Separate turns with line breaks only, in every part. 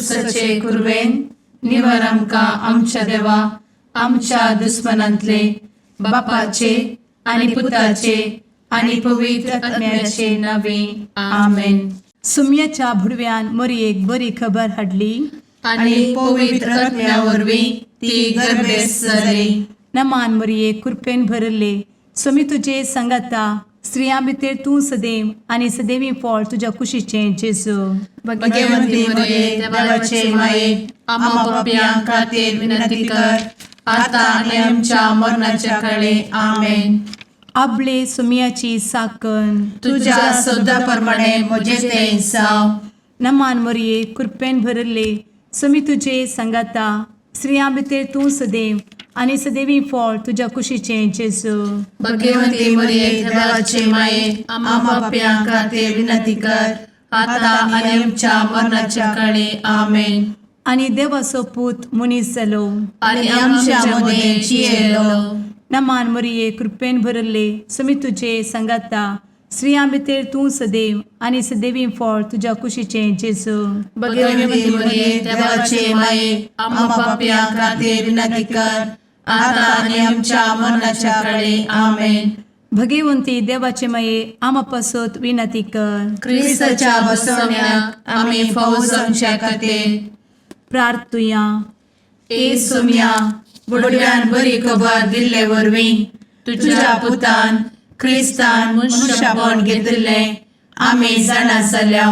कुर्साचे कुरवेन निवर आमकां आमच्या देवा आमच्या दुस्मनांतले बापाचे आनी पुताचे आनी पवित्र आत्म्याचे नावे. आमेन.
सुम्याच्या भुडव्यान मोरयेक बरी खबर हाडली.
आनी पवित्र आत्म्या वरवीं ती गर्भेस्त जाली.
नमान मोरये, कृपेन भरले, स्वामी तुजे सांगाता, स्त्रियां भितर तूं सदैव आनी सदैवी फळ तुज्या कुशीचें जेजू.
भगवंती मरिये, देवाचे माये, आम्हा पापयां खातीर विनंती कर, आता आनी आमच्या मरणाच्या काळी. आमेन.
आबले सुम्याची साकन.
तुझ्या शब्दा प्रमाणे म्हजे ते जावं.
नमान मोरये, कृपेन भरले, स्वामी तुजे सांगाता, स्त्रियां भितर तूं सदैव आनी सदैवी फळ तुज्या कुशीचें जेजू.
भगवंती मरिये, देवाचे माये, आम्हा पापयां खातीर विनंती कर, आता आनी आमच्या मरणाच्या काळी. आमेन.
आनी देवाचो पूत मनीस जालो
आनी आमच्या मदें जियेलो.
नमान मोरये, कृपेन भरले, स्वामी तुजे सांगाता, स्त्रियां भितर तूं सदैव आनी सदैवी फळ तुज्या कुशीचें जेजू.
भगवंती मरिये, देवाचे माये, आम्हा पापयां खातीर विनंती कर, आता आनी आमच्या मरणाच्या काळी. आमेन.
भगवंती देवाचे माये, आमा पासत विनंती कर.
क्रिस्ताच्या बसवण्याक आमी फावो जावच्या खातीर
प्रार्थुया.
ए सोम्या, बुडव्यान बरी खबर दिल्ले वरवीं तुझ्या पुतान क्रिस्तान मनुष्यपण घेतिल्लें आमी जाणा जाल्या.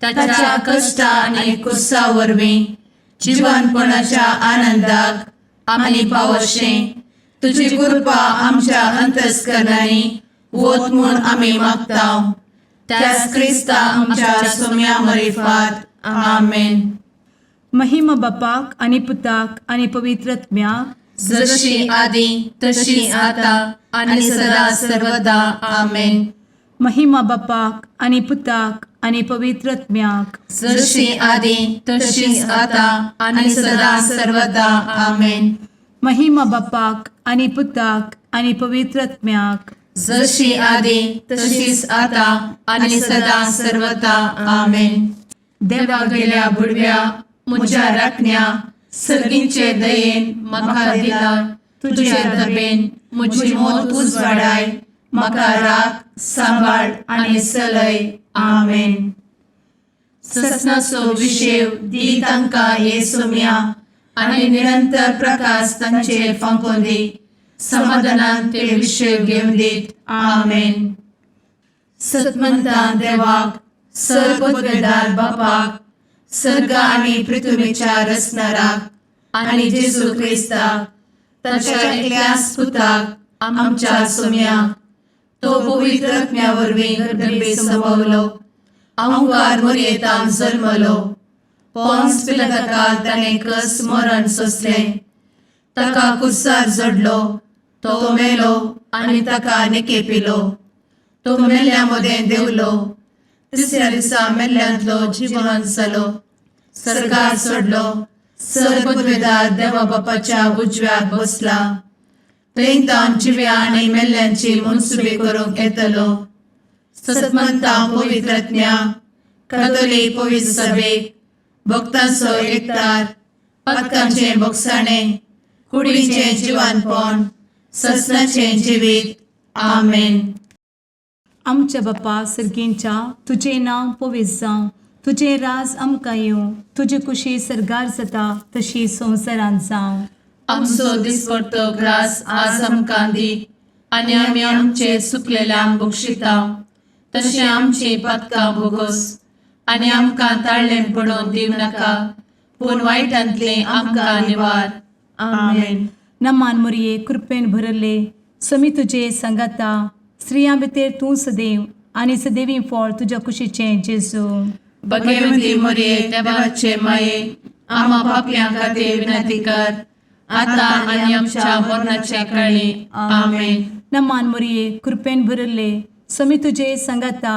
ताच्या कश्टा आनी कुर्सा वरवीं जिवनपणाच्या आनंदाक आमी पावशें तुजी कृपा आमच्या अंतस्करणांनी वत म्हूण आमी मागता, त्याच क्रिस्ता आमच्या सोम्या मरिफात. आमेन.
महिमा बापाक आनी पुताक आनी पवित्र आत्म्याक.
जशी आदी तशी आता आणि सदा सर्वदा. आमेन.
महिमा बापाक आनी पुताक आनी पवित्र आत्म्याक.
जशी आदी तशीच आता आणि सदा सर्वदा. आमेन.
महिमा बापाक आनी पुताक आनी पवित्र आत्म्याक.
जशी आदी तशीच आता आणि सदा सर्वदा. आमेन. देवा गेल्या बुडव्या म्हज्या राखण्या, सर्गींचे दयेन म्हाका दिला तुझे दबेन म्हजी मोत उजवाडाय, म्हाका राख, सांबाळ आनी चलय. आमेन. ससनाचो विशेव दी तांकां हे सोम्या आनी निरंतर प्रकाश तांचेर फांकोवन दी, समाधानान ते विशेव घेवन दीत. आमेन. सतमंतान देवाक, सर्वपदवेदार बापाक, सर्ग आनी पृथ्वीच्या रचणाराक आनी जेजू क्रिस्ताक ताच्या एकल्याच पुताक आमच्या सोम्याक, तो पवित्र आत्म्या वरवीं गर्भे संभवलो, अंकार मोरयेतान जल्मलो, पोन्स पिलाताकाल ताणें कस मरण सोंसलें, ताका कुर्सार जडलो, तो मेलो आनी ताका निकेपिलो, तो मेल्ल्या मदें देंवलो, तिसऱ्या दिसा मेल्ल्यांतलो जिवन जालो, सर्गार चडलो, सर्वपदवेदार देवा बापाच्या उजव्याक बसला, थंय तावन जिव्या आनी मेल्ल्यांची मनसुबी करूंक येतलो. सतमंता पवित्रज्ञा कथोलीक पवित्र सभेक, भक्तांचो एकतार, पातकांचें भोगसाणें, कुडीचें जिवानपण, ससनाचें जिवीत. आमेन.
आमच्या बापा सर्गींच्या, तुजें नांव पवित्र जावं, तुजें राज आमकां येवं, तुजी कुशी सर्गार जाता तशी संवसारांत जावं.
आमचो दिसपडतो ग्रास आज आमकां दी आनी आमी आमचे चुकलेल्यांक बक्षिता तशें आमची पातकां भोगोस आनी आमकां ताळ्ळें पडोवन दिवं नाका, पूण वायटांतलें आमकां निवार. आमेन.
नमान मोरये, कृपेन भरले, समी तुजे सांगाता, स्त्रियां भितर तूं सदैव आनी सदैवी फळ तुज्या कुशीचें जेजू.
भगवती मोरये, देवाचे माये, आम्हा पापयां खातीर विनंती कर, आता आनी आमच्या मरणाच्या काळी. आमेन.
नमान मोरये, कृपेन भरले, समी तुजे सांगाता,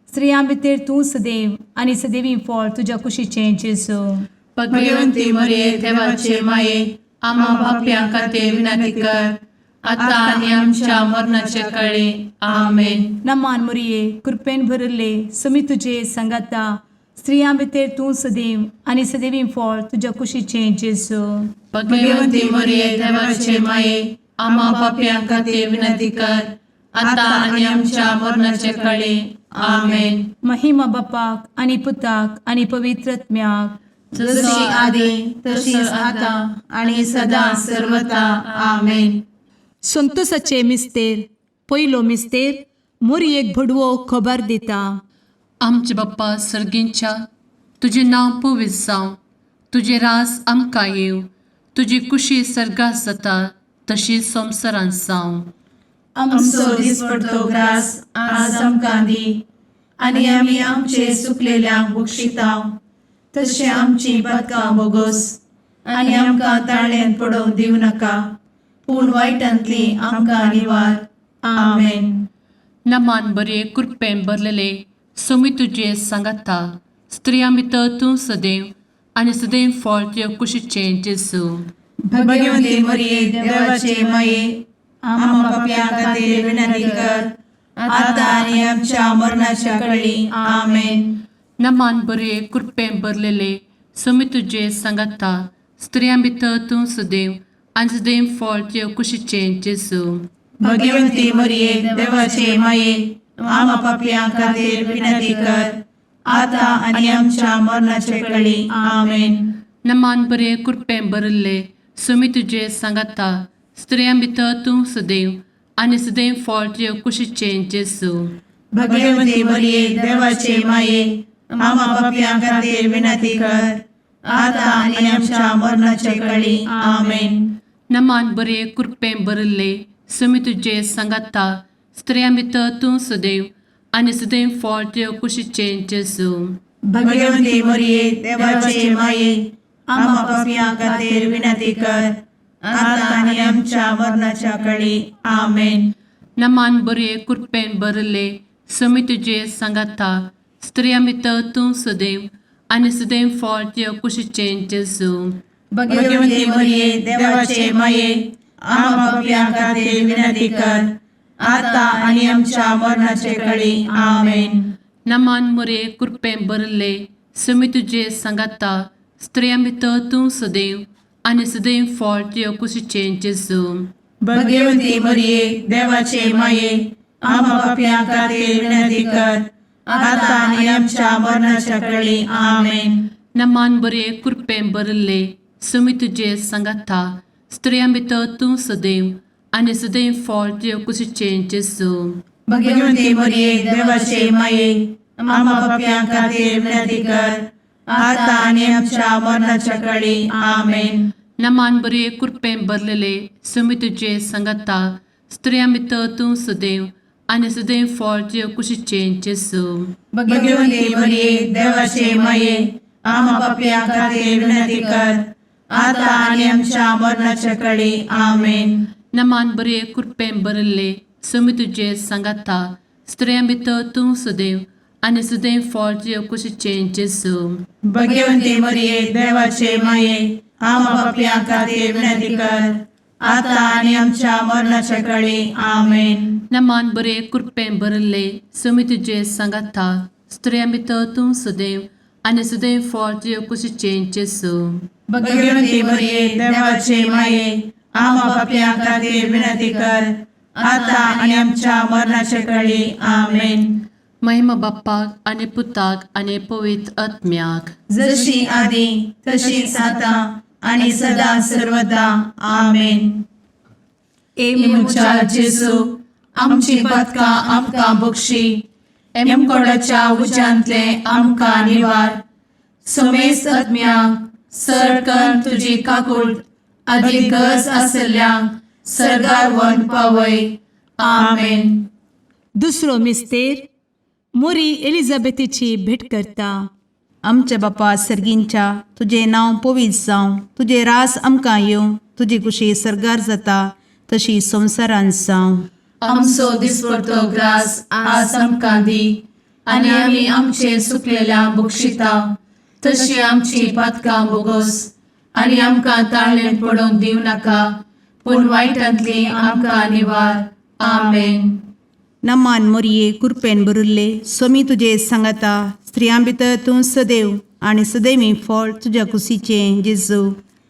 स्त्रियां भितर तूं सदैव आनी सदैवी फळ तुज्या कुशीचें जेजू.
भगवती मोरये, देवाचे माये, आम्हा पापयां खातीर विनंती कर, आता आनी आमच्या मरणाच्या काळी. आमेन.
नमान मोरये, कृपेन भरले, समी तुजे सांगाता, स्त्रियां भितर तूं सदैव आनी सदैवी फळ तुज्या कुशीचें जेजू.
भगवती मरिये, देवाचे माये, आम्हा पापयां खातीर विनंती कर, आता आनी आमच्या मरणाचे कळी. आमेन.
महिमा बापाक आनी पुताक आनी पवित्र आत्म्याक.
जशी आदी तशीच आता आणि सदा सर्वता. आमेन.
संतोषाचे मिस्तेर. पयलो मिस्तेर, मोरयेक भडवो खबर दिता.
आमचे बाप्पा सर्गींच्या, तुजें नांव पवित्र जावं, तुजें रास आमकां येवं, तुजी कुशी सर्गात जाता तशी संवसारांत जावं.
आमचो दिसपडतो ग्रास आज आमकां दी आनी आमी आमचे सुकलेल्यांक बक्षितांव तशें आमची पदकां बोगोस आनी आमकां ताळ्यान पडोवंक दिवं नाका, पूण वायटांतली आमकां निवार. आमेन.
नमान बरे, कृपेन भरलेले, सोमी तुजे सांगाता, स्त्रियां भितर तूं सदैव आनी सदैव फळ तुजे कुशीचें जेजू.
भगवंती मरिये, देवाचे माये, आम्हा पापयां खातीर विनंती कर, आता आनी आमच्या मरणाच्या कळी. आमेन.
नमान बरे, कृपेन भरलेले, सोमी तुजे सांगाता, स्त्रियां भितर तूं सदैव आनी सदैव फळ तुजे कुशीचें जेजू.
भगवंती मरिये, देवाचे माये, आम्हा पापयां खातीर विनंती कर, आता आनी आमच्या मरणाचे कळी. आमेन.
नमान बरे, कृपेन भरिल्ले, सोमी तुजे सांगाता, स्त्रियां भितर तूं सदैव आनी सदैव फळ तुजे कुशीचें जेजू.
भगवंती मरिये, देवाचे माये, आम्हा पापयां खातीर विनंती कर, आता आनी आमच्या मरणाचे कळी. आमेन.
नमान बरे, कृपेन भरिल्ले, सोमी तुजे सांगाता, स्त्रियां भितर तूं सदैव आनी सदैव फळ तुजे कुशीचें जेजू.
भगवंती मरिये, देवाचे माये, आम्हा पापयां खातीर विनंती कर, आता आनी आमच्या मरणाच्या कळी. आमेन.
नमान बरे, कृपेन भरिल्ले, सोमी तुजे सांगाता, स्त्रियां भितर तूं सदैव आनी सदैव फळ तुजे कुशीचें जेजू.
भगवंती मरिये, देवाचे माये, आम्हा पापयां खातीर विनंती कर, आता आनी आमच्या मरणाचे कळी. आमेन.
नमान मोरे, कृपेन भरिल्ले, सोमी तुजे सांगाता, स्त्रियां भितर तूं सदैव आनी सदैव फळ तुजे कुशीचें जेजू.
भगवंती मरिये, देवाचे माये, आम्हा पापयां खातीर विनंती कर, आता आनी आमच्या मरणाच्या कळी. आमेन.
नमान बरे, कृपेन भरिल्ले, सोमी तुजे सांगाता, स्त्रियां भितर तूं सदैव आनी सदैव फळ तुजे कुशीचें जेजू.
भगवंती मरिये, देवाचे माये, आम्हा पापयां खातीर विनंती कर, आता आनी आमच्या मरणाच्या कळी. आमेन.
नमान बरे, कृपेन भरलेले, सोमी तुजे सांगाता, स्त्रियां भितर तूं सदैव आनी सदैव फळ तुजे कुशीचें जेजू.
भगवंती मरिये, देवाचे माये, आम्हा पापयां खातीर विनंती कर, आता आनी आमच्या मरणाच्या कळी. आमेन.
नमान बरे, कृपेन भरिल्ले, सोमी तुजे सांगाता, स्त्रियां भितर तूं सदैव आनी सदैव फळ तुजे कुशीचें जेजू.
भगवंती मरिये, देवाचे माये, आम्हा पापयां खातीर विनंती कर, आता आनी आमच्या मरणाच्या कळी. आमेन.
नमान बरे, कृपेन भरिल्ले, सोमी तुजे सांगाता, स्त्रियां भितर तूं सदैव आनी सदैव फळ तुजे कुशीचें जेजू.
भगवंती मरिये, देवाचे माये, आम्हा पापयां खातीर विनंती कर, आता आनी आमच्या मरणाच्या कळी. आमेन.
महिमा बाप्पाक आनी पुताक आनी पवित्र आत्म्याक.
जशी आदी तशीच आता आणि सदा सर्वदा. आमेन.
ए
म्हज्या जेजू, आमची पदकां आमकां बक्षी, एमकोडाच्या उज्यांतले आमकां निवार, समेस्त आत्म्यांक सरकन तुजी काकूळ आदी गरज आसल्ल्यांक सर्गार वन पावय. आमेन.
दुसरो मिस्तेर, मोरी एलिझाबेथीची भेट करता.
आमच्या बापा सर्गींच्या, तुजें नांव पवित्र जावं, तुजें रास आमकां येवं, तुजी कुशी सर्गार जाता तशी संवसारांत जावं.
आमचो दिसपडतो ग्रास आज आमकां दी आनी आमी आमचे सुकलेल्या बक्षिता तशी आमची पातकां बोगोस आनी आमकां ताळ्ळें पडोवंक दिवं नाका, पूण वायटांतली आमकां निवार. आमेन.
नमान मोरये, कुरपेन भरिल्ले, स्वामी तुजे सांगाता, स्त्रियां भितर तूं सदैव आनी सदैवी फळ तुज्या कुशीचें जेजू.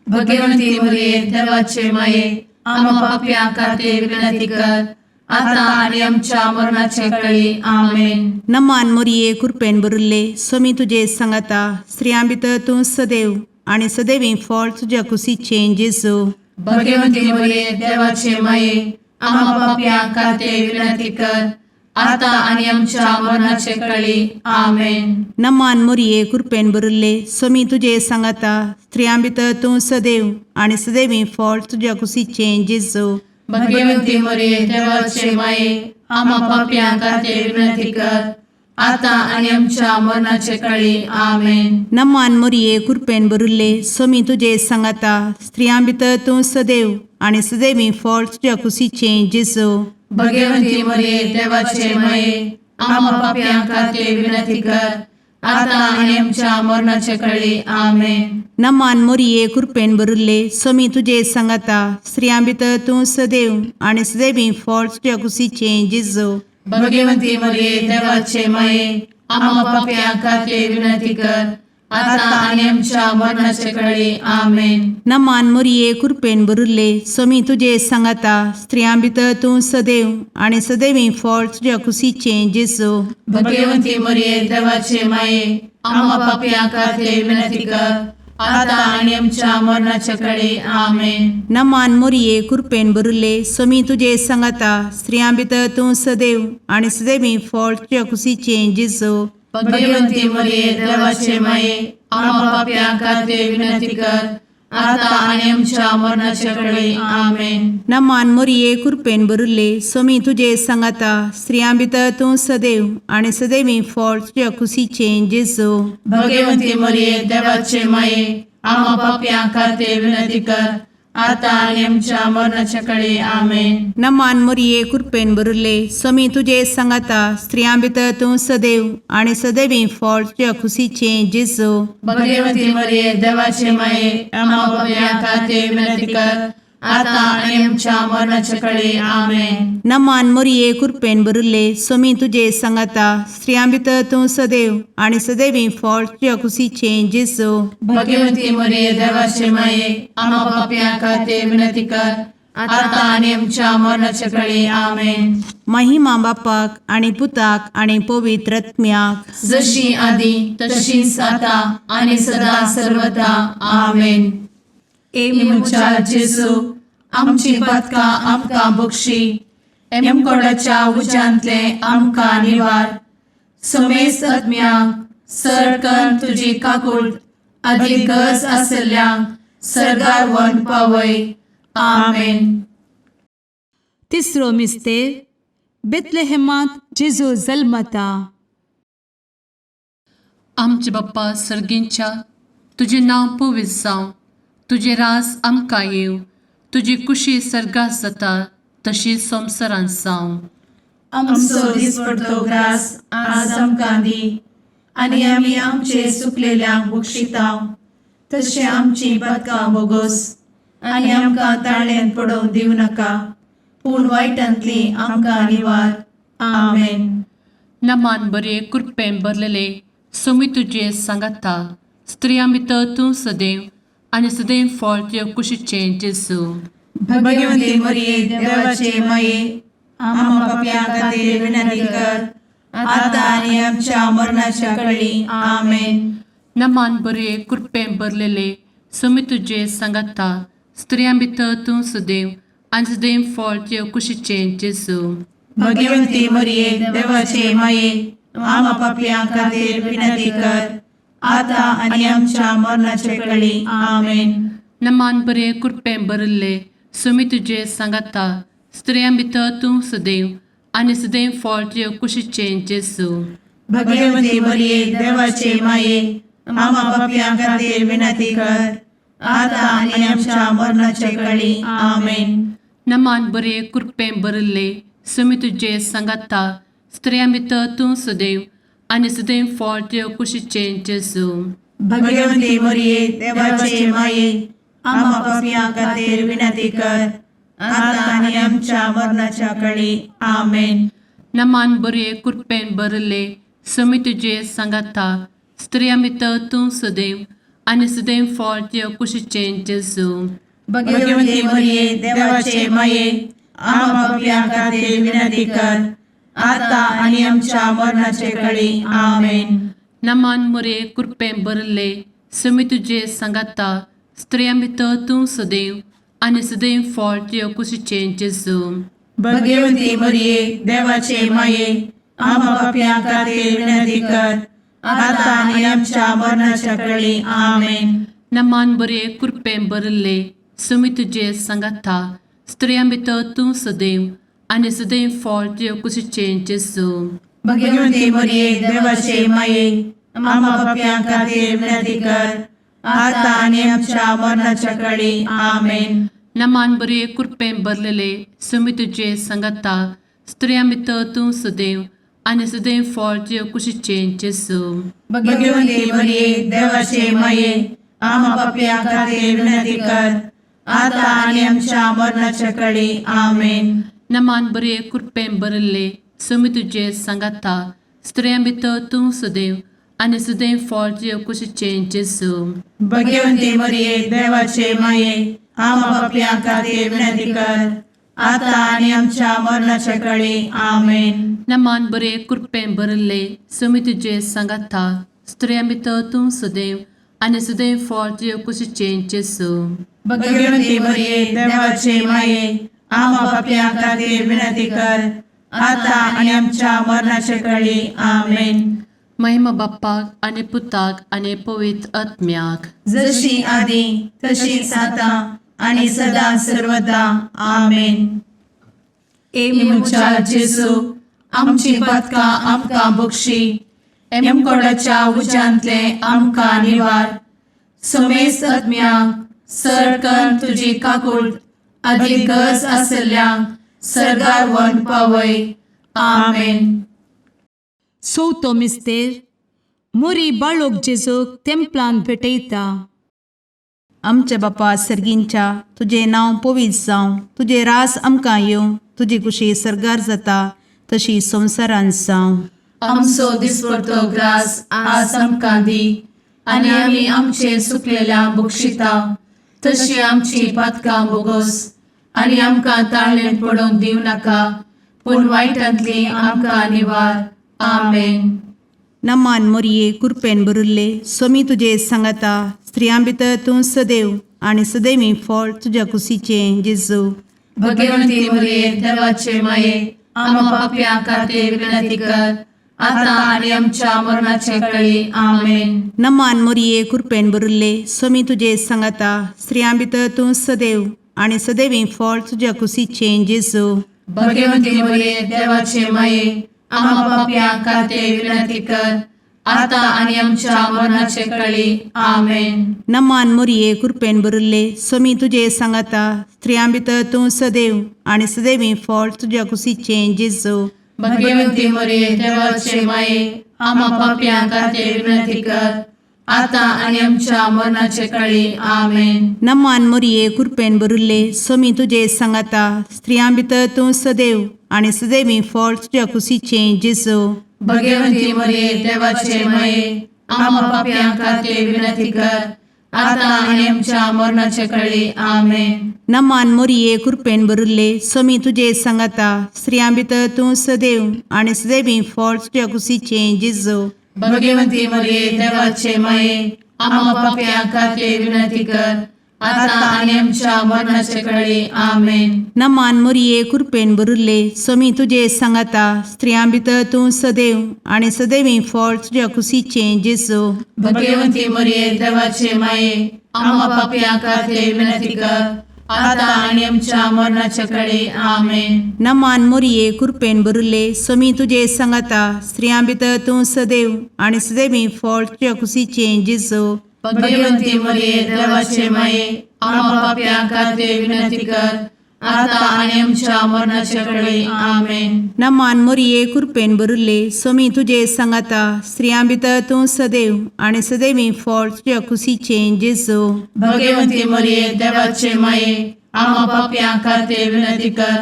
भगवंती मरिये देवाचे माये, आम्हा पापयां खातीर विनंती कर, आता आनी आमच्या मरणाचे कळी. आमेन.
नमान मोरये, कृपेन भरिल्ले, स्वामी तुजे सांगाता. स्त्रियां भितर तूं सदैव आनी सदैवी फळ तुज्या कुशीचें जेजू.
भगवंती मरिये देवाचे माये, आम्हा पापयां खातीर विनंती कर, आता आनी आमच्या मरणाचे कळी. आमेन.
नमान मोरये, कृपेन भरिल्ले, स्वामी तुजे सांगाता. स्त्रियां भितर तूं सदैव आनी सदैवी फळ तुज्या कुशीचें जेजू.
भगवंती मरिये देवाचे माये, आम्हा पापयां खातीर विनंती कर, आता आनी आमच्या मरणाचे कळी. आमेन.
नमान मोरये, कृपेन भरिल्ले, स्वामी तुजे सांगाता. स्त्रियां भितर तूं सदैव आनी सदैवी फळ तुज्या कुशीचें जेजू.
भगवंती मरिये देवाचे माये, आम्हा पापयां खातीर विनंती कर, आता आनी आमच्या मरणाचे कळी. आमेन.
नमान मोरये, कृपेन भरिल्ले, स्वामी तुजे सांगाता. स्त्रियां भितर तूं सदैव आनी सदैवी फळ तुज्या कुशीचें जेजू.
भगवंती मरिये देवाचे माये, आम्हा पापयां खातीर विनंती कर, आता आनी आमच्या मरणाचे कळी. आमेन.
नमान मोरये, कृपेन भरिल्ले, स्वामी तुजे सांगाता. स्त्रियां भितर तूं सदैव आनी सदैवी फळ तुज्या कुशीचें जेजू.
भगवंती मरिये देवाचे माये, आम्हा पापयां खातीर विनंती कर, आता आनी आमच्या मरणाचे कळी. आमेन.
नमान मोरये, कृपेन भरिल्ले, स्वामी तुजे सांगाता. स्त्रियां भितर तूं सदैव आनी सदैवी फळ तुज्या कुशीचें जेजू.
भगवंती मरिये देवाचे माये, आम्हा पापयां खातीर विनंती कर, आता आनी आमच्या मरणाचे कळी. आमेन.
नमान मोरये, कृपेन भरिल्ले, स्वामी तुजे सांगाता. स्त्रियां भितर तूं सदैव आनी सदैवी फळ तुज्या कुशीचें जेजू.
भगवंती मरिये देवाचे माये, आम्हा पापयां खातीर विनंती कर, आता आनी आमच्या मरणाच्या कळी. आमेन.
नमान मोरये, कृपेन भरिल्ले, स्वामी तुजे सांगाता. स्त्रियां भितर तूं सदैव आनी सदैवी फळ तुज्या कुशीचें जेजू.
भगवंती मरिये देवाचे माये, आम्हा पापयां खातीर विनंती कर, आता आनी आमच्या मरणाच्या कळी. आमेन.
नमान मोरये, कृपेन भरिल्ले, स्वामी तुजे सांगाता. स्त्रियां भितर तूं सदैव आनी सदैवी फळ तुज्या कुशीचें जेजू.
भगवंती मरिये देवाचे माये, आम्हा पापयां खातीर विनंती कर, आता आनी आमच्या मरणाच्या कळी. आमेन.
महिमा बापाक आनी पुताक आनी पवित्र आत्म्याक,
जशी आदी तशीच आता आनी सदा सर्वदा. आमेन.
ए
म्हज्या जेजू, आमची पातकां आमकां बक्षी, एमकोडाच्या उज्यांतले आमकां निवार, समेस्त आत्म्यांक सरकन तुजी काकूट आदी गरज आसल्ल्यांक सर्गार व्हरून पावय. आमेन.
तिसरो मिस्तेर, बेतलेहेमांत जेजू जल्मता.
आमचे बाप्पा सर्गींच्या, तुजें नांव पवित्र जावं, तुजें राज आमकां येवं, तुजी कुशी सर्गात जाता तशी संवसारांत जावं.
आमचो दिसपडतो ग्रास आज आमकां दी, आनी आमी आमचे सुकलेल्यांक बक्षितांव, तशें आमची पातकां बोगोस, आनी आमकां ताळ्यान पडोवंक दिवं नाका, पूण वायटांतली आमकां निवार. आमेन.
नमान बरे, कृपेन भरलेले, सोमी तुजे सांगाता, स्त्रियां भितर तूं सदैव आनी सदैव फळ तुज्या कुशीचें जेजू.
भगवंती मरिये देवाचे माये, आम्हा पापयां खातीर विनंती कर, आता आनी आमच्या मरणाच्या कळी. आमेन.
नमान बरे, कृपेन भरलेले, सोमी तुजे सांगाता, स्त्रियां भितर तूं सदैव आनी सदैव फळ तुज्या कुशीचें जेजू.
भगवंती मरिये देवाचे माये, आम्हा पापयां खातीर विनंती कर, आता आनी आमच्या मरणाच्या कळी. आमेन.
नमान बरे, कृपेन भरिल्ले, सोमी तुजे सांगाता, स्त्रियां भितर तूं सदैव आनी सदैव फळ तुज्या कुशीचें जेजू.
भगवंती मरिये देवाचे माये, आम्हा पापयां खातीर विनंती कर, आता आनी आमच्या मरणाच्या कळी. आमेन.
नमान बरे, कृपेन भरिल्ले, सोमी तुजे सांगाता, स्त्रियां भितर तूं सदैव आनी सदैव फळ तुज्या कुशीचें जेजू.
भगवंती मरिये देवाचे माये, आम्हा पापयां खातीर विनंती कर, आता आनी आमच्या मरणाच्या कळी. आमेन.
नमान बरे, कृपेन भरिल्ले, समी तुजे सांगाता स्त्रियां भितर तूं सदैव आनी सदैव फळ तुज्या कुशीचें जेजू.
भगवती मरिये, देवाचे माये, आम्हा पापयां खातीर विनंती कर, आता आनी आमच्या मरणाचे कळी. आमेन.
नमान मुरे कृपें भरले, समी तुजे सांगाता स्त्रियां भितर तूं सदैव आनी सदैव फळ तुज्या कुशीचें जेजू.
भगवती मरिये, देवाचे माये, आम्हा पापयां खातीर विनंती कर, आता आनी आमच्या मरणाच्या कळी. आमेन.
नमान बरे कृपें भरले, समी तुजे सांगाता स्त्रियां भितर तूं सदैव आनी सदैव फळ तुज्या कुशीचें जेजू.
भगवती मरिये, देवाचे माये, आम्हा पापयां खातीर विनंती कर, आता आनी आमच्या मरणाच्या कळी. आमेन.
नमान बरे कृपें भरलेले, समी तुजे सांगाता स्त्रियां भितर तूं सदैव आनी सदैव फळ तुज्या कुशीचें जेजू.
भगवती मरिये, देवाचे माये, आम्हा पापयां खातीर विनंती कर, आता आनी आमच्या मरणाच्या कळी. आमेन.
नमान बरे कृपें भरले, समी तुजे सांगाता स्त्रियां भितर तूं सदैव आनी सदैव फळ तुज्या कुशीचें जेजू.
भगवती मरिये, देवाचे माये, आम्हा पापयां खातीर विनंती कर, आता आनी आमच्या मरणाच्या कळी. आमेन.
नमान बरे कृपें भरले, समी तुजे सांगाता स्त्रियां भितर तूं सदैव आनी सदैव फळ तुज्या कुशीचें जेजू.
भगवती मरिये, देवाचे माये, आम्हा पापयां खातीर विनंती कर, आता आनी आमच्या मरणाच्या कळी. आमेन.
महिमा बाप्पाक आनी पुताक आनी पवित्र आत्म्याक,
जशी आदी तशीच आता आणि सदा सर्वदा. आमेन.
ए
म्हज्या जेजू, आमची पातकां आमकां बक्षी, एमकोडाच्या उज्यांतले आमकां निवार, समेस्त आत्म्यांक सरकन तुजी काकूळ आदी गरज आसल्ल्यांक सर्गार व्हरून पावय. आमेन.
चवथो मिस्तेर. मोरी बाळोक जेजूक तेंपलान भेटयता.
आमच्या बापा सर्गींच्या, तुजें नांव पवित्र जावं, तुजें रास आमकां येवं, तुजी कुशी सर्गार जाता तशी संवसारांत जावं.
आमचो दिसपडतो ग्रास आज आमकां दी आनी आमी आमचे सुकलेल्या बक्षिता तशी आमची पातकां बोगोस आनी आमकां ताळणेंत पडोवंक दिवं नाका, पूण वायटांतली आमकां निवार. आमेन.
नमान मोरये, कुरपेन भरिल्ले, सोमी तुजे सांगाता, स्त्रियां भितर तूं सदैव आनी सदैवी फळ तुज्या कुशीचें जेजू.
भगवंती मरिये, देवाचे माये, आम्हा पापयां खातीर विनंती कर, आता आनी आमच्या मरणाचे कळी. आमेन.
नमान मोरये, कुरपेन भरिल्ले, सोमी तुजे सांगाता, स्त्रियां भितर तूं सदैव आनी सदैवी फळ तुज्या कुशीचें जेजू.
भगवंती मरिये, देवाचे माये, आम्हा पापयां खातीर विनंती कर, आता आनी आमच्या मरणाचे कळी. आमेन.
नमान मोरये, कुरपेन भरिल्ले, सोमी तुजे सांगाता, स्त्रियां भितर तूं सदैव आनी सदैवी फळ तुज्या कुशीचें जेजू.
भगवंती मरिये, देवाचे माये, आम्हा पापयां खातीर विनंती कर, आता आनी आमच्या मरणाचे कळी. आमेन.
नमान मोरये, कुरपेन भरिल्ले, सोमी तुजे सांगाता, स्त्रियां भितर तूं सदैव आनी सदैवी फळ तुज्या कुशीचें जेजू.
भगवंती मरिये, देवाचे माये, आम्हा पापयां खातीर विनंती कर, आता आनी आमच्या मरणाचे कळी. आमेन.
नमान मोरये, कुरपेन भरिल्ले, सोमी तुजे सांगाता, स्त्रियां भितर तूं सदैव आनी सदैवी फळ तुज्या कुशीचें जेजू.
भगवंती मरिये, देवाचे माये, आम्हा पापयां खातीर विनंती कर, आता आनी आमच्या मरणाचे कळी. आमेन.
नमान मोरये, कुरपेन भरिल्ले, सोमी तुजे सांगाता, स्त्रियां भितर तूं सदैव आनी सदैवी फळ तुज्या कुशीचें जेजू.
भगवंती मरिये, देवाचे माये, आम्हा पापयां खातीर विनंती कर, आता आनी आमच्या मरणाचे कळी. आमेन.
नमान मोरये, कुरपेन भरिल्ले, सोमी तुजे सांगाता, स्त्रियां भितर तूं सदैव आनी सदैवी फळ तुज्या कुशीचें जेजू.
भगवंती मरिये, देवाचे माये, आम्हा पापयां खातीर विनंती कर, आता आनी आमच्या मरणाचे कळी. आमेन.
नमान मोरये, कुरपेन भरिल्ले, सोमी तुजे सांगाता, स्त्रियां भितर तूं सदैव आनी सदैवी फळ तुज्या कुशीचें जेजू.
भगवंती मरिये, देवाचे माये, आम्हा पापयां खातीर विनंती कर,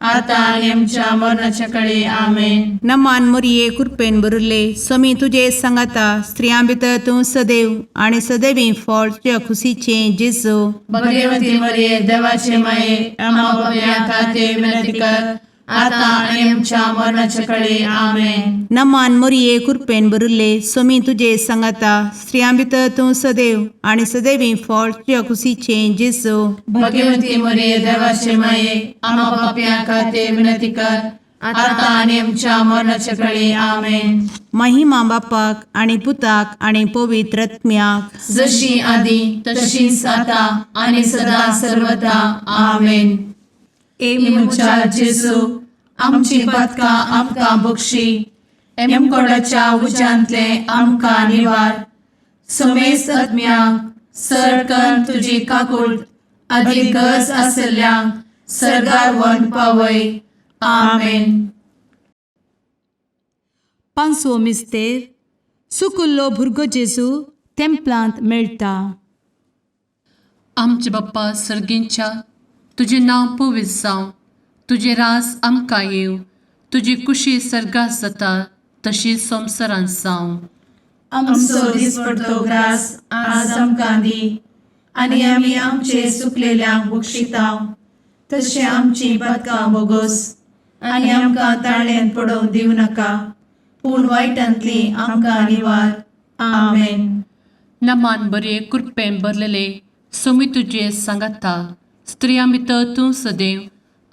आतां आनी आमच्या मरणाच्या कडे आमेन.
नमान मोरये कृपेन भरिल्ले, स्वामी तुजे सांगाता, स्त्रियां भितर तूं सदैव आनी सदैवी फळ तुज्या खुशीचें जेजू.
भगवती मरिये, देवाचे माये, आम्हा पापयां खातीर विनंती कर, आतां आनी आमच्या मरणाच्या कडे आमेन.
नमान मोरये कृपेन भरिल्ले, स्वामी तुजे सांगाता, स्त्रियां भितर तूं सदैव आनी सदैवी फळ तुज्या खुशीचें जेजू.
भगवती मरिये, देवाचे माये, आम्हा पापयां खातीर विनंती कर, आतां आनी आमच्या मरणाच्या कडे आमेन.
महिमा बापाक आनी पुताक आनी पवित्र आत्म्याक.
जशी आदी तशीच आता आणि सदा सर्वदा आमेन.
ए
म्हज्या जेजू, आमची पातकां आमकां बक्षी, एमकोडाच्या उज्यांतले आमकां निवार, समेस्त आत्म्यांक सरकन तुजी काकूळ आदी गरज आसल्ल्यांक सरगार वन पावय. आमेन.
पांचवो मिस्तेर, सुकुल्लो भुरगो जेजू तेंपलांत मेळटा.
आमचे बाप्पा सर्गींच्या, तुजें नांव पवित्र जावं, तुजें रास आमकां येवं, तुजी कुशी सर्गात जाता तशी संवसारांत जावं.
आमचो दिसपडतो ग्रास आज आमकां दी, आनी आमी आमचे सुकलेल्यांक बक्षितांव, तशें आमची पातकां बोगोस, आनी आमकां ताळ्यान पडोवंक दिवं नाका, पूण वायटांतली आमकां निवार. आमेन.
नमान बरे कृपेन भरलेले, सोमी तुजे सांगाता, स्त्रियां भितर तूं सदैव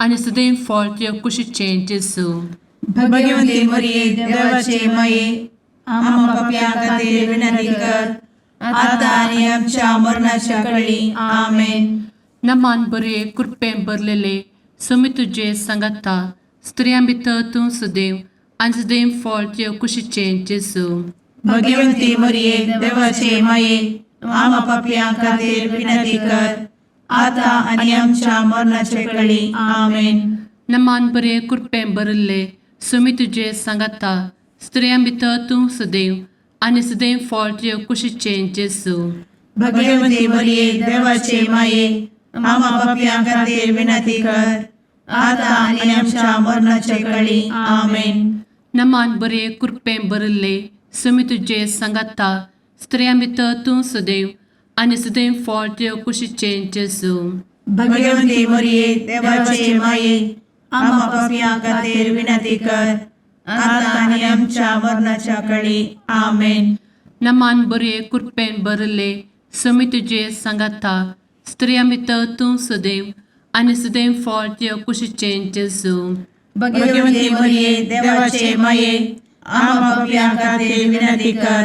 आनी सदैव फळ तुज्या कुशीचें जेजू.
भगवती मरिये, देवाचे माये, आम्हा पापयां खातीर विनंती कर, आतां आनी आमच्या मरणाच्या कळी. आमेन.
नमान बरे कृपेन भरलेले, सोमी तुजे सांगाता, स्त्रियां भितर तूं सदैव आनी सदैव फळ तुज्या कुशीचें जेजू.
भगवती मरिये, देवाचे माये, आम्हा पापयां खातीर विनंती कर, आतां आनी आमच्या मरणाचे कळी. आमेन.
नमान बरे कृपेन भरिल्ले, सुमी तुजे सांगाता, स्त्रियां भितर तूं सदैव आनी सदैव फळ तुज्या कुशीचें जेजू.
भगवती मरिये, देवाचे माये, आम्हा पापयां खातीर विनंती कर, आतां आनी आमच्या मरणाचे कळी. आमेन.
नमान बरे कृपेन भरिल्ले, सुमी तुजे सांगाता, स्त्रियां भितर तूं सदैव आनी सदैव फळ तुज्या कुशीचें जेजू.
भगवती मरिये, देवाचे माये, आम्हा पापयां खातीर विनंती कर, आतां आनी आमच्या मरणाच्या कळी. आमेन.
नमान बरे कृपेन भरिल्ले, सुमी तुजे सांगाता, स्त्रियां भितर तूं सदैव आनी सदैव फळ तुज्या कुशीचें जेजू.
भगवती मरिये, देवाचे माये, आम्हा पापयां खातीर विनंती कर,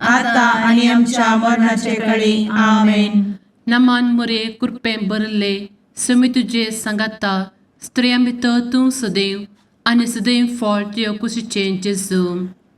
आतां आनी आमच्या मरणाचे कळी. आमेन.
नमान मोरे कृपेन भरिल्ले, सुमी तुजे सांगाता, स्त्रियां भितर तूं सदैव आनी सदैव फळ तुज्या कुशीचें जेजू.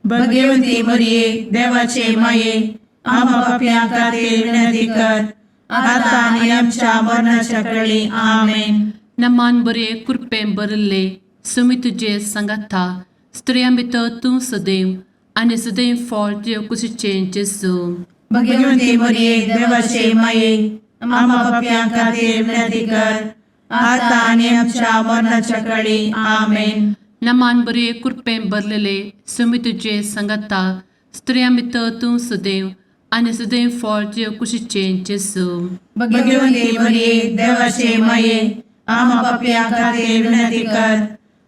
भगवती मरिये, देवाचे माये, आम्हा पापयां खातीर विनंती कर, आतां आनी आमच्या मरणाच्या कळी. आमेन.
नमान बरे कृपेन भरिल्ले, सुमी तुजे सांगाता, स्त्रियां भितर तूं सदैव आनी सदैव फळ तुज्या कुशीचें जेजू.
भगवती मरिये, देवाचे माये, आम्हा पापयां खातीर विनंती कर, आतां आनी आमच्या मरणाच्या कळी. आमेन.
नमान बरे कृपेन भरलेले, सुमी तुजे सांगाता, स्त्रियां भितर तूं सदैव आनी सदैव फळ तुज्या कुशीचें जेजू.
भगवती मरिये, देवाचे माये, आम्हा पापयां खातीर विनंती कर,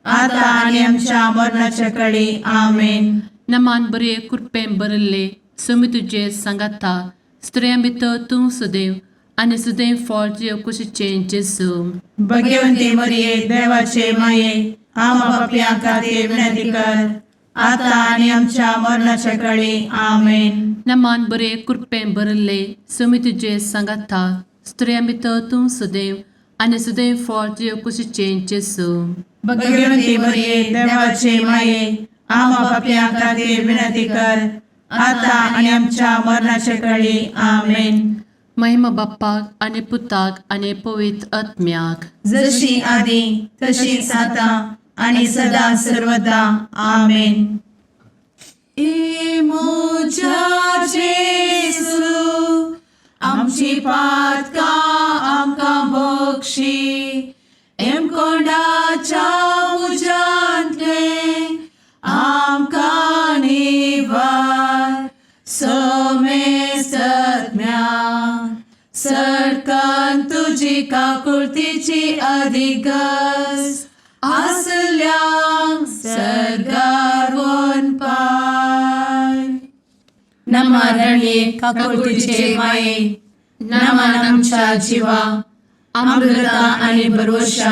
आतां आनी आमच्या मरणाच्या कळी. आमेन.
नमान बरे कृपेन भरिल्ले, सुमी तुजे सांगाता, स्त्रियां भितर तूं सदैव आनी सदैव फळ तुज्या कुशीचें जेजू.
भगवती मरिये, देवाचे माये, आम्हा पापयां खातीर विनंती कर, आतां आनी आमच्या मरणाच्या कळी. आमेन.
नमान बरे कृपेन भरिल्ले, सुमी तुजे सांगाता, स्त्रियां भितर तूं सदैव आनी सदैव फळ तुज्या कुशीचें जेजू.
भगवती मरिये, देवाचे माये, आम्हा पापयां खातीर विनंती कर, आतां आनी आमच्या मरणाच्या कळी. आमेन.
महिमा बाप्पाक आनी पुताक आनी पवित्र आत्म्याक.
जशी आदी तशीच आतां आणि सदा सर्वदा. आमेन.
ए म्हज्या जेजू, आमची पातकां आमकां बक्षी, एमकोंडाच्या तुजी काकुळतीची अधिक गरज आसल्यांक सर्गार वनपाय. नमा रणये काकुळतीचे माये, नमन आमच्या जिवा, अमृता आनी भरवशा,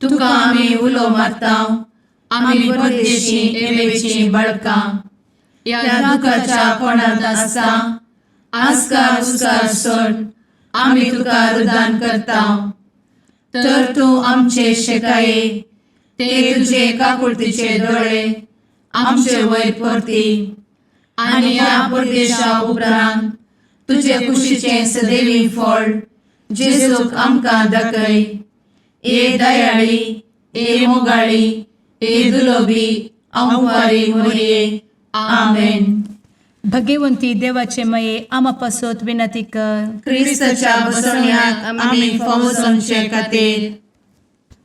तुका आमी उलो मारता, आमी परदेशी एवेची बळकां ह्या दुखाच्या कोणांत आसता आस्कार उस्कार सोड आमी तुका रुदान करता, तर तूं आमचे शेकाये ते तुजे काकुळतीचे दोळे आमचे वयर परती आनी ह्या परदेशा उपरांत तुजे कुशीचें सदैवी फळ जेजूक आमकां दाखय. ए दयाळी, ए मोगाळी, ए दुलोबी अंवारी मोरये, आमेन.
भगवंती देवाचे मये आमा पासत विनंती कर.
क्रिस्ताच्या बसवण्याक आमी फावो जावचे खातीर.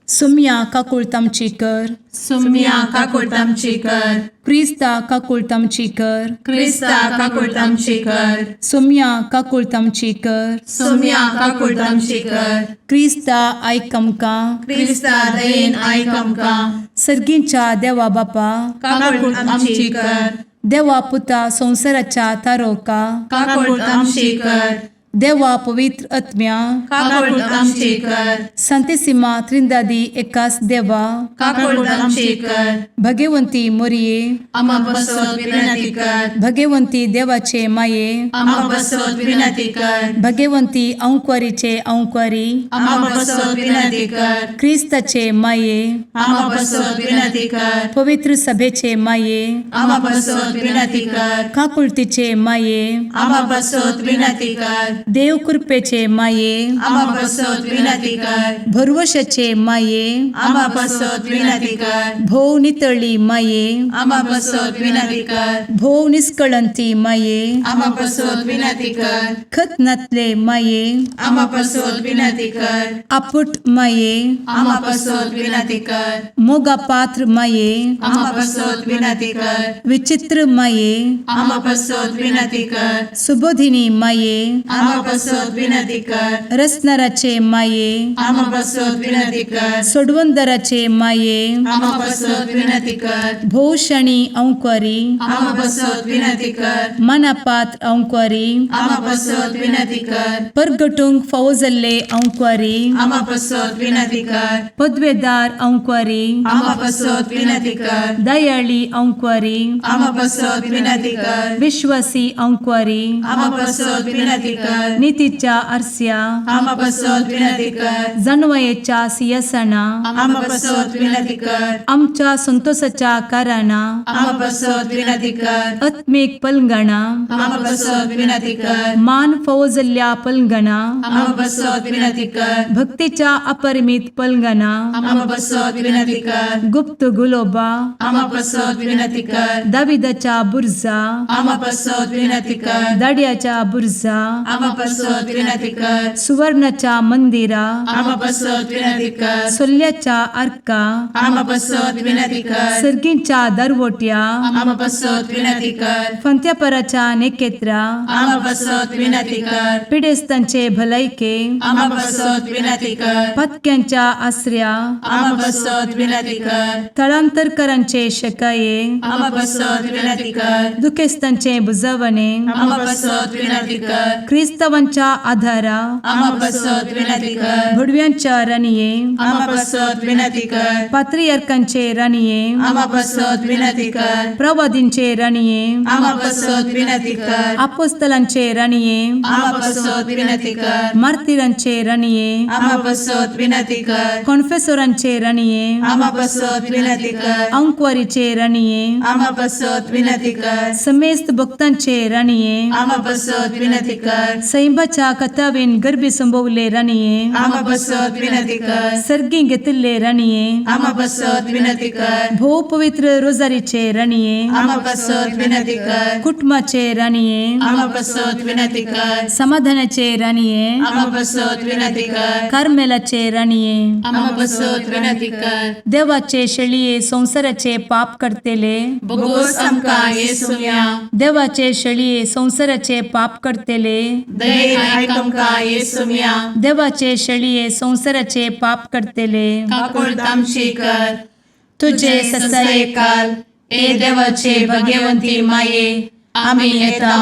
सुम्या काकुळत आमची कर.
सुम्या काकुळट आमची कर.
क्रिस्ता काकुळत आमची कर.
क्रिस्ता काकुळट आमची कर.
सुम्या काकुळत आमची कर.
सुम्या काकुळट आमची कर.
क्रिस्ता आयक आमकां.
क्रिस्ता दयेन आयक आमकां.
सर्गींच्या देवा बापा,
काकुळट आमची कर.
देवा पुता संवसाराच्या तारोका,
काकुळट आमची कर.
देवा पवित्र आत्म्या,
काकुळट आमची कर.
संतेसिमा त्रिंदादी एकास देवा,
काकुळट आमची कर.
भगवंती मोरये,
आमा बसत विनंती कर.
भगवंती देवाचे माये,
आमा बसत विनंती कर.
भगवंती अंक्वारीचे अंक्वारी,
आमा बसत विनंती कर.
क्रिस्ताचे माये,
आमा बसत विनंती कर.
पवित्र सभेचे माये,
आमा बसत विनंती कर.
काकुळतीचे माये,
आमा बसत विनंती कर.
देव कृपेचे माये,
आमा बसत विनंती कर.
भरवशाचे माये,
आमा बसत विनंती कर.
भोव नितळी माये,
आमा बसत विनंती कर.
भोव निस्कळंती माये,
आमा बसत विनंती कर.
खत नातले माये,
आमा बसत विनंती कर.
आपुट माये,
आमा बसत विनंती कर.
मोगा पात्र माये,
आमा बसत विनंती कर.
विचित्र माये,
आमा बसत विनंती कर.
सुबोधिनी माये,
आमा बसत विनंती कर.
रसनाराचे माये,
आमा बसत विनंती कर.
सोडवंदराचे माये,
आमा बसत विनंती कर.
भोवशणी अंक्वारी,
आमा बसत विनंती कर.
मनापात्र अंक्वारी,
आमा बसत विनंती कर.
परगटूंक फावो जाल्ले अंक्वारी,
आमा बसत विनंती कर.
पदवेदार अंक्वारी,
आमा बसत विनंती कर.
दयाळी अंक्वारी,
आमा बसत विनंती कर.
विश्वासी अंक्वारी,
आमा बसत विनंती कर.
नितीच्या आरस्या,
आमा बसत विनंती कर.
जानवयेच्या सियासना,
आमा बसत विनंती कर.
आमच्या संतोषाच्या कारणा,
आमा बसत विनंती कर.
आत्मीक पलंगणा,
आमा बसत विनंती कर.
मान फावो जाल्ल्या पलंगणा,
आमा बसत विनंती कर.
भक्तीच्या अपरिमित पलंगणा,
आमा बसत विनंती कर.
गुप्त गुलोबा,
आमा बसत विनंती कर.
दाविदाच्या बुर्जा,
आमा बसत विनंती कर.
दाड्याच्या बुर्जा,
आमा बसत विनंती कर.
सुवर्णाच्या मंदिरा,
आमा बसत विनंती कर.
सोल्ल्याच्या आर्का,
आमा बसत विनंती कर.
सर्गींच्या दरवट्या,
आमा बसत विनंती कर.
फंत्यापराच्या नेकेत्रा,
आमा बसत विनंती कर.
पिडेस्तांचे भलायके,
आमा बसत विनंती कर.
पत्क्यांच्या आसऱ्या,
आमा बसत विनंती कर.
थळांतरकरांचे शकाये,
आमा बसत विनंती कर.
दुखेस्तांचे बुजवणे,
आमा बसत विनंती कर.
क्रिस्तावांच्या आधारा,
आमा बसत विनंती कर.
भुडव्यांच्या राणये,
आमा बसत विनंती कर.
पात्रियार्कांचे राणये,
आमा बसत विनंती कर.
प्रवादींचे राणये,
आमा बसत विनंती कर.
आपोस्तलांचे राणये,
आमा बसत विनंती कर.
मार्तिरांचे राणये,
आमा बसत विनंती कर.
कॉन्फेसोरांचे राणये,
आमा बसत विनंती कर.
अंक्वारीचे राणये,
आमा बसत विनंती कर.
समेस्त भक्तांचे राणये,
आमा बसत विनंती कर.
सैंबाच्या कथावेन गर्भी संभवले राणये,
आमा बसत विनंती कर.
सर्गी घेतिल्ले राणये,
आमा बसत विनंती कर.
भोव पवित्र रोजारीचे राणये,
आमा बसत विनंती कर.
कुटुंबाचे राणये,
आमा बसत विनंती कर.
समाधानाचे राणये,
आमा बसत विनंती कर.
कार्मेलाचे राणये,
आमा बसत विनंती कर.
देवाचे शेळये संवसाराचे पाप करतेले,
बोगोस आमकां येसुया.
देवाचे शेळये संवसाराचे पाप करतेले,
दयेन आयक आमकां येसुम्या.
देवाचे शेळये संवसाराचे पाप करतले,
काकुळट आमची कर.
तुझे
तुझे
ससाये
ससायकाल ए देवाचे भगवंती माये, आमी येता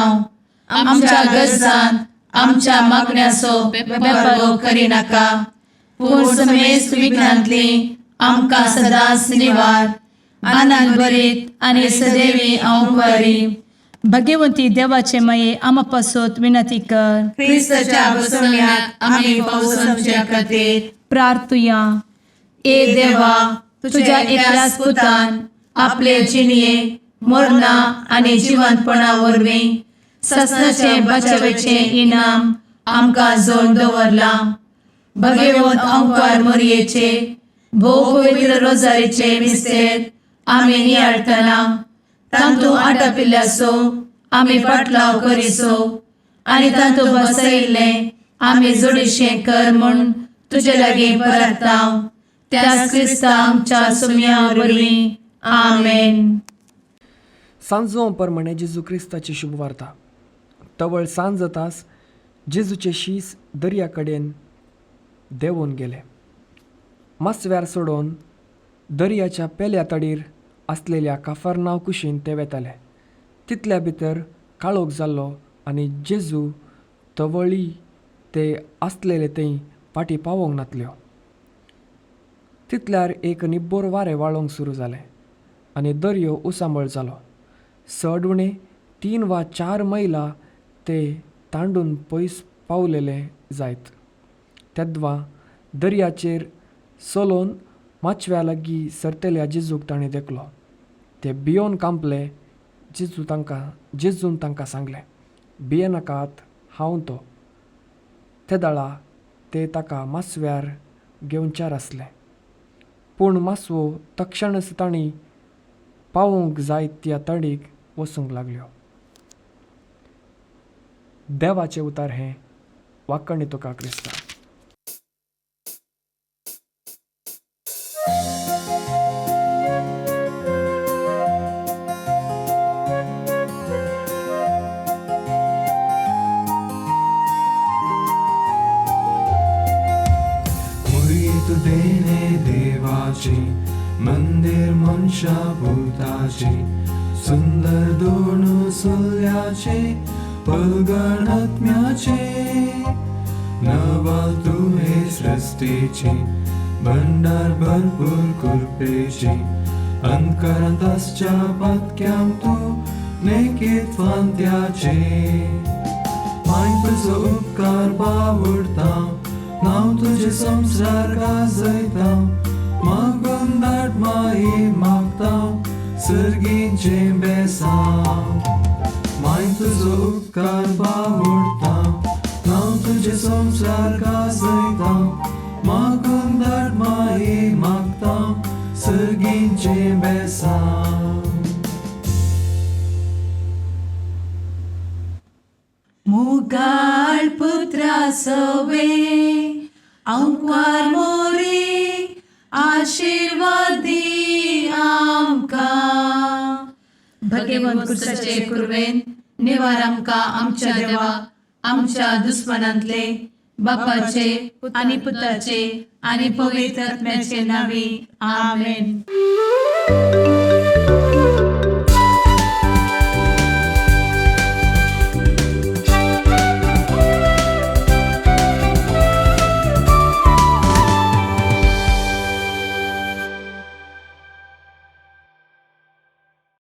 आमच्या गरजांत आमच्या मागण्याचो बेपर्वो करिनाका, पूण समेस्त विघ्नांतली आमकां सदांच निवार. आनंद भरीत आनी सदैवी अंवकारी
भगवंती देवाचे माये, आमा पासत विनंती कर.
क्रिस्ताच्या बसवण्याक आमी पावसाच्या खातीर
प्रार्थुया.
ए देवा, तुझ्या एकल्याच पुतान आपले जिणये मरणा आनी जिवंतपणा वरवीं ससनाचे बचावेचें इनाम आमकां जोड दवरलां. भगवंत अंकार मोरयेचे भोव पवित्र रोजारीचे मिस्तेर आमी नियाळटना तांतू आटापिल्ल्याचो आमी पाटलाव करिसो आनी तांतू बसयिल्लें आमी जोडीशें कर म्हूण तुजे लागीं परताव, त्याच क्रिस्ता आमच्या सुम्या वरवीं. आमेन.
सांजो परमणे जेजू क्रिस्ताची शुभवार्ता. तवळ सांज जातास जेजूचे शीस दर्या कडेन देंवून गेले. मासव्यार सोडोवन दर्याच्या पेल्या तडीर आसलेल्या काफरनांव कुशीन ते वेताले. तितल्या भितर काळोख जाल्लो आनी जेजू तवळी ते आसलेले थंय फाटीं पावोंक नातल्यो. तितल्यार एक निब्बोर वारें वाळोंक सुरू जालें आनी दर्यो उसांबळ जालो. चड उणें 3 वा 4 मैलां ते तांडून पयस पावलेले जायत. तेद्वां दर्याचेर चलोवन माचव्या लागीं सरतल्या जेजूक ताणें देखलो. ते भियोन कांपले. जेजून तांकां सांगलें, भियेनाकात, हांव तो. तेदळा ते ताका मासव्यार घेवच्यार आसले, पूण मासवो तक्षणच तांणी पावोवंक जाय त्या तडीक वचूंक लागल्यो. देवाचें उतार हें. वाकणी तुका क्रिस्ता.
मुरीत देणे देवाचे मंदिर मनशा भूताचे सुंदर दोन सुल्याचे पलगण आत्म्याचे नवाल तुहे सृष्टीचे भंडार भरपूर कृपेचे अंतकरांत आसच्या पातक्यांक तूं नेकीत फांत्याचे माय तुजो उपकार बावडता नांव तुजें संवसार गाजयता मागून धाड माई मागता सर्गीचें बेसांव माय तुजो उपकार बावडता नांव तुजें संवसार गाजयता मागून धाड माई मागता सर्गीचें बेसांव.
मुगाळ पुत्रा सवे अंकार मोरे आशीर्वादी आमकां. भगवंत कुर्साचे कुर्वेन निवार आमकां आमच्या देवा आमच्या दुस्मनांतले बापाचे
आनी पुताचे आनी पवित्र आत्म्याचे नांवी. आमेन.
Thank you.